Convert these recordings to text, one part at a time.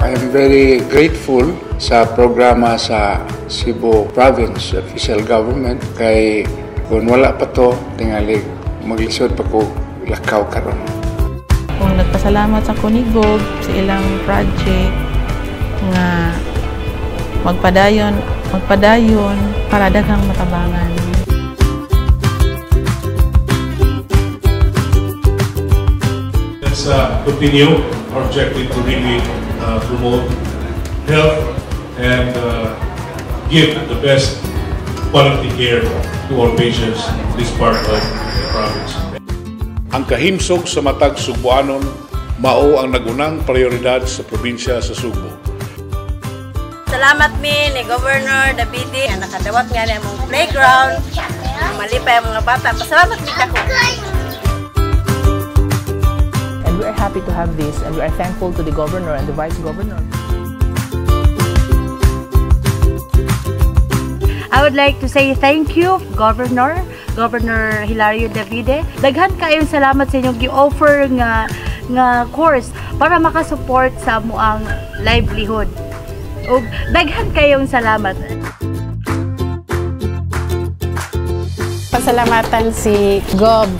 I am very grateful sa programa sa Cebu Province Official Government kay kung wala pa to, tingali maglisod pa ko lakaw karon. Kung nagpasalamat sa Kunigog sa ilang project nga magpadayon, magpadayon para daghang matabangan. Let's continue our objective to really promote health and give the best quality care to our patients in this part of the province. Ang kahimsog sa matag Sugbuanon mao ang nagunang prioridad sa probinsya sa Sugbo. Salamat mi ni Governor Davide nga nakadawat nga ni among playground. Malipay ang mga bata. Pasalamat mi kako. And we are happy to have this, and we are thankful to the governor and the vice governor. I would like to say thank you, Governor, Governor Hilario Davide. Daghan kayong salamat sa inyong gi-offer nga course para makasupport sa amoang livelihood. Ug daghan kayong salamat. Pasalamatan si Gob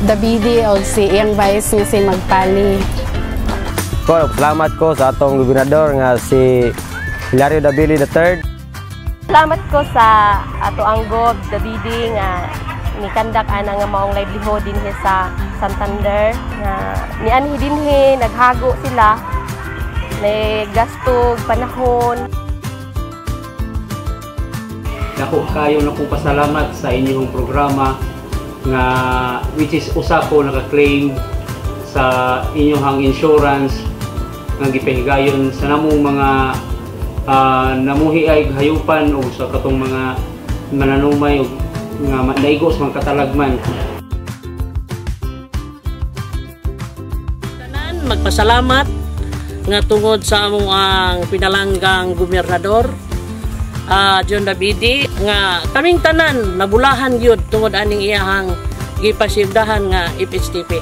Davide o si iyang vice nga si Magpali. Ko, salamat ko sa atong gobernador nga si Hilario Davide III. Salamat ko sa ato ang Gob Davide nga nikandak ana nga maong livelihood dinhi sa Santander nga nianhi dinhi naghago sila, may gasto panahon. Dako kayo na kong pasalamat sa inyong programa nga which is usa ko naka-claim sa inyong insurance nga gipahigayon sa namong mga namuhi ay hayupan o sa katong mga mananumay o nga naigo sa mga katalagman. Tanan magpasalamat nga tungod sa among ang pinalanggang gobernador John Davide nga kaming tanan nabulahan gyud tungod aning iyahang gipasildahan nga FHTP.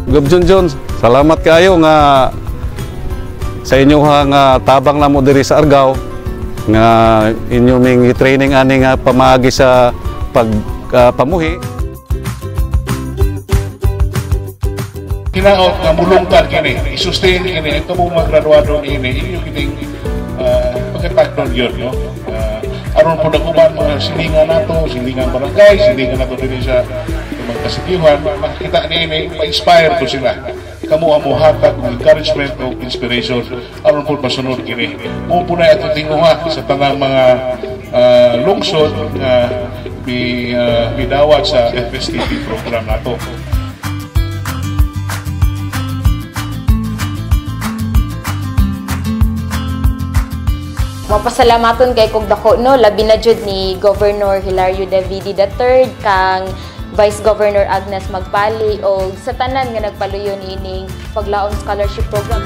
Gob John Jones, salamat kayo nga sa inyong nga tabang namo diri sa Argao nga inyo ming training ani nga pamaagi sa pag pamuhi. Hinaot nga mulungtad kini, i-sustain kini, ito mong magraduado kini, inyo kining pagkatagnon yun, no? Aron po naguban mga silingan nato, silingan barangay, silingan nato din sa mga kasitiyuhan, makikita niini, ma-inspire po sila. Kamu ang muhatag og encouragement o inspiration, aron po masunod kini. Mo po na itong tinguha sa tanang mga lungsod nga midawat sa FSTP program nato. Mapasalamaton kay kog dako no, labi na jud ni Governor Hilario Davide III kang Vice Governor Agnes Magpali o sa tanan nga nagpaluyo niining Paglaom Scholarship Program.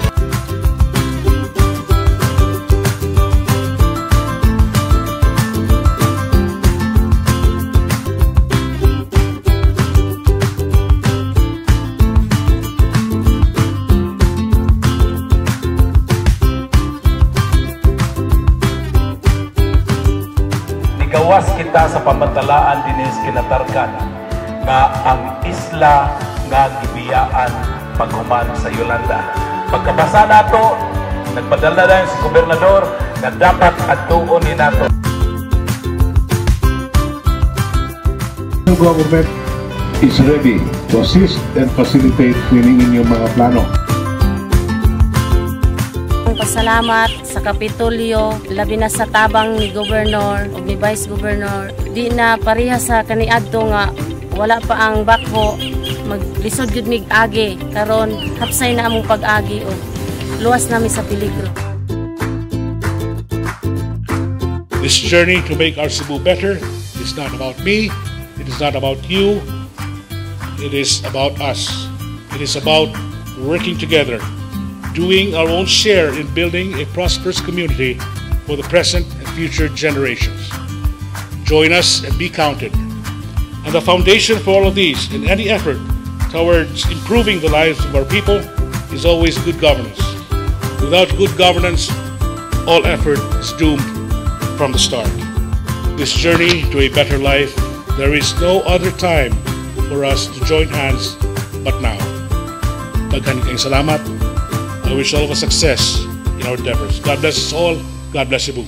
Gawas kita sa pamantalaan dinis kinatarkan nga ang isla nga gibiyaan paghuman sa Yolanda. Pagkabasa nato, nagpadala na si gobernador nga dapat adtuon ni nato. The government is ready to assist and facilitate nining inyong mga plano. Pasalamat sa Kapitolyo, labi na sa tabang ni Governor o ni Vice Governor. Di na pareha sa kaniadto nga wala pa ang bakho, maglisod gyud mig agi karon hapsay na among pag-agi o luwas nami sa peligro. This journey to make our Cebu better is not about me, it is not about you, it is about us. It is about working together, doing our own share in building a prosperous community for the present and future generations. Join us and be counted. And the foundation for all of these in any effort Towards improving the lives of our people is always good governance. Without good governance, all effort is doomed from the start. This journey to a better life, there is no other time for us to join hands but now. Daghan kayong salamat. I wish all of us success in our endeavors. God bless us all. God bless Cebu.